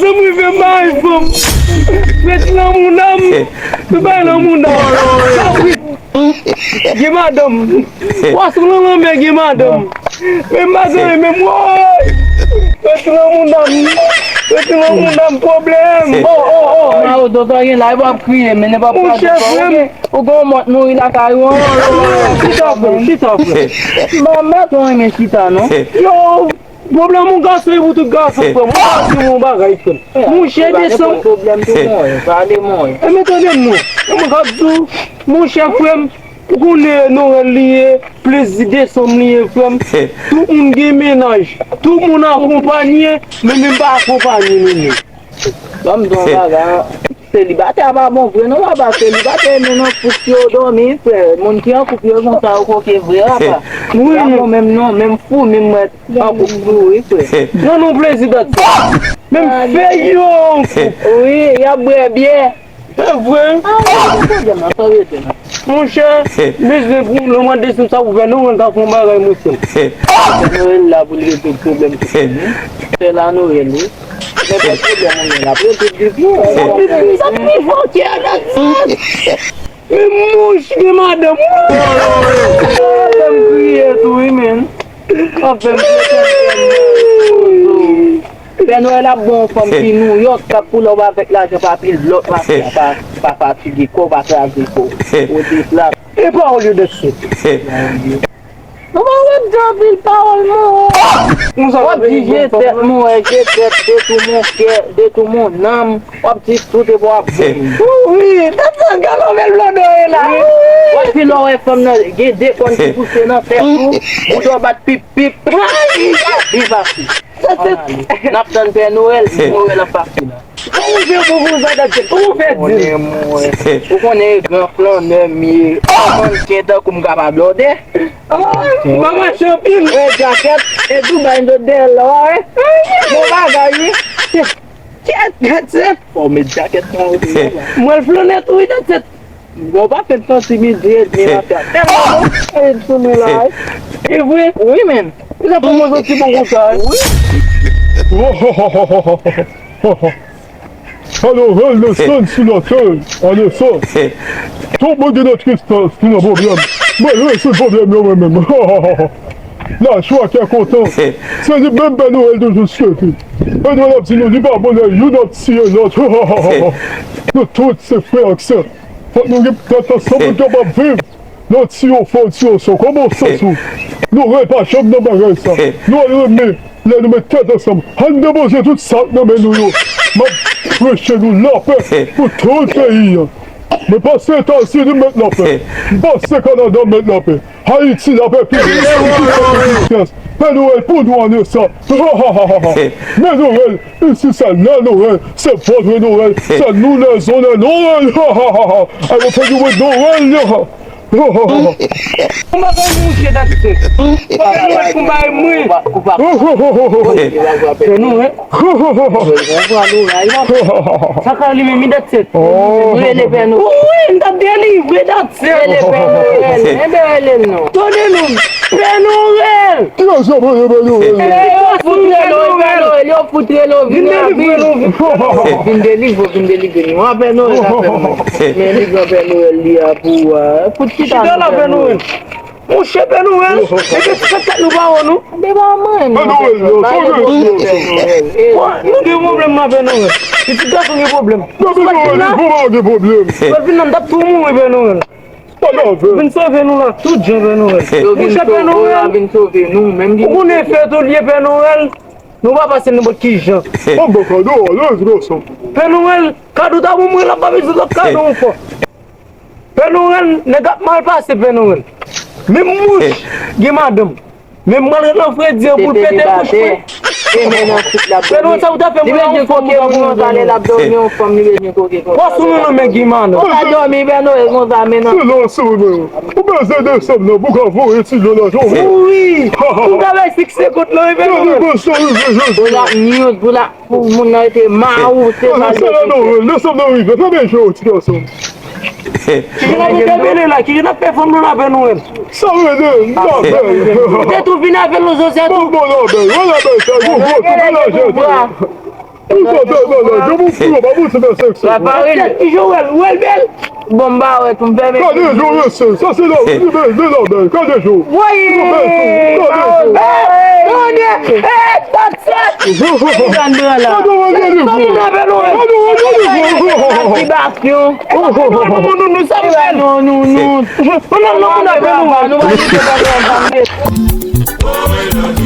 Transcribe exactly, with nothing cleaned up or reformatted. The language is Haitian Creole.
Zanmi fè m bay fanm. Met lanmou nan m. Fè bay lanmou nan m. Gen madanm. Pwason nan lanmè gen madanm. Men m pa gen menm woy. Met lanmou nan m. Met lanmou nan m pwoblèm. Oh, oh, oh. Mawozo, sa gen la, e pa ap kriye, men e pa ap Monchè, frè m. Ou gen yon mòt mouri lakay ou an. Chita, frè m, chita, frè m. M pa mèt ou renmen chita, non. Yo, pwoblèm yon gason e pou tout gason, frè m. Ou pa di yon bagay, frè m. Monchè, desanm. Pwoblèm tou mwen, pale mwen. E men tande m non. E mwen k ap di w, monchè, frè m, ou konnen Nwèl li ye, plezi desanm li ye, frè m. Tout moun gen mennaj, tout moun akonpanye, men men m pa akonpanye, men men. Ban m di w yon bagay, selibatè a pa bon vre non, papa, selibatè men nan koup yo dòmi, frè. Moun ki an koup yo konsa yo koke vre, papa. Wi. Pa bon menm non, menm fou, menm mwen an koup tou, wi, frè. Non, non, plezi dat. Menm fè yo an koup. Wi, y ap bwè byè. E vre? Ah, wi, pwoblèm nan, sa rete nan. Monchè, bezwen pou nou mande si sa ouvè, nou, mwen ka fè yon bagay, monchè. Pè Nwèl la pou l rezoud pwoblèm tout moun, wi. Sè la Nwèl, wi. Nenpòt pwoblèm ou gen la, pou yo tout di pou ou. Sa pi fò ke a dat sa. Men mouch gen madanm. Fè m kriye tou, wi, men. Fè m kriye tou, wi, men. Pè Nwèl ap bon yon fanm ki Nouyòk, k ap poulòb avèk lajan pa pil lòt mafya, pa, pa fatige kò w, pa kraze kò w. Ou di la. E pawòl yo dèt sot. Nou pa wè m di anpil pawòl, mwen. W ap di je tèt mwen, je tèt de tou mon kè, de tou mon nanm. W ap di tout epi w ap bon. Wi, tèt sa galo bèl blòdò e la. W ap di lè w wè fanm nan, gen de kòn ki pouse nan tèt ou, bouda w bat pip pip. Li pa pase. N ap tann Pè Nwèl, Nwèl ap pase la. Kòman w fè bon konsa, dat tèt? Kòman w fè di? Ou konnen mwen, ou konnen e gran flannè m ye. Mannken tankou m ka pa blòdè. M pa mache anpil. E jakèt, e Dubai m sot dèyè l la, w a wè. Bon bagay, wi. Kèt, dat tèt. Fò w met jakèt la, wi. Mwen flannè tou, wi, dat tèt. Bon, pa fè m santi midi edmi maten. Tèlman bon. E sou mwen la, wi. E vre? Wi, men. Ou sa pou mwen santi bon konsa, wi. Wi. Alò, rèl nan sann sou lòtèy, ann esann. Tout moun ki nan tristès, ki nan pwoblèm. Mwen rezoud pwoblèm yo mwen menm. Lajwa, kè kontan. Se li menm Pè Nwèl toujou swete. Pè Nwèl ap di nou, li pa bon lè youn ap tiye lòt. Nou tout se frè ak sè. Fòk nou gen tèt ansanm pou n kapab viv. Nan ti ofè, ti osò, kòman w santi w? Nwèl pa janm nan bagay sa. Nwèl renmen lè nou met tèt ansanm. Ann depoze tout sa k nan men nou yo. M ap preche nou lapè pou tout peyi an. Mwen panse Etazini met lapè. M panse Kanada met lapè. Ayiti, lapè pi byen. Pè Nwèl pou nou ane sa. Men Nwèl, isi se la Nwèl, se vòdre Nwèl, se nou lèzon lè Nwèl. I will tell you with Nwèl. Ou pa bay mouche dat tèt. Ou pa bay mouche, ou pa bay mwen. Pè Nwèl. Sa ka li menm dat tèt. Rele Pè Nwèl. Wi, m t ap delivre dat tèt. Rele Pè Nwèl. Enben rele l non. Tande non. Pè Nwèl. Ki rezon pou yo Pè Nwèl? Yo fout rele w, Pè Nwèl. Yo fout rele w, vin rabi. Vin delivre, vin delivre nou. An Pè Nwèl ka fè mwen. Men li gran Pè Nwèl li a pou, euh, fout chita la, Pè Nwèl. Monchè Pè Nwèl, e ke ti fèt nou pa wè nou. Pè Nwèl, yo, sa w vle di? Nou gen pwoblèm nan Pè Nwèl. Pitit gason gen pwoblèm. Pè Nwèl, li pa gen pwoblèm. Mwen vin nan m t ap tou mouri Pè Nwèl. Vin sove nou la, tout jan Pè Nwèl. Monchè Pè Nwèl. Vin sove nou, menm ki. Ou konnen fèt ou l ye Pè Nwèl. Nou pa pase nenpòt ki jan. Pè Nwèl, kado ta bon mwen la, pa bezwen lòt kado ankò. Pè Nwèl, nèg ap mal pase Pè Nwèl. Menm mouch gen madanm. Men m pral ret nan fredi an pou l pete bouch mwen. Pè Nwèl, sa ou ta fè mwen la, yon fanm ou ta pran. Pwason nan men Giman. Ou pa dòmi Pè Nwèl konsa, men non. Ou bezwen desanm nan pou ka voye ti dlo nan jan. Wi. Ou ka bay sik senkant lan, Pè Nwèl. Pou la news, pou la Pou moun nan rete mawou, se sa l yo. Desanm nan rive, fè byen jwe ti gason. Ki gen ap entèpele la, ki gen ap fè fanm nan lapè Nwèl. Sa rele lapè. Ou te tou vin avè l, Joseph. Bon, bon, lapè, bon, lapè, sa, gwo, gwo, tou melaje tou. Ou pa bèl, non, non, non, je m'en fous, pa pou se fè sèks. Sa pa rele. Ki jan w wè l, ou wè l bèl? Bon, m pa wè tou, m fèmen. Gade jan w rese, sa se la, de, de la bèl, gade jan. Woy, gade jan. Gade, eh, tèt sèk. Gade, gade jan. Gade, gade jan. Gade, gade jan. Gade, gade jan. Nou, nou, nou, nou, nou, nou, nou, nou, nou, nou, nou, nou, nou, nou, nou, nou, nou,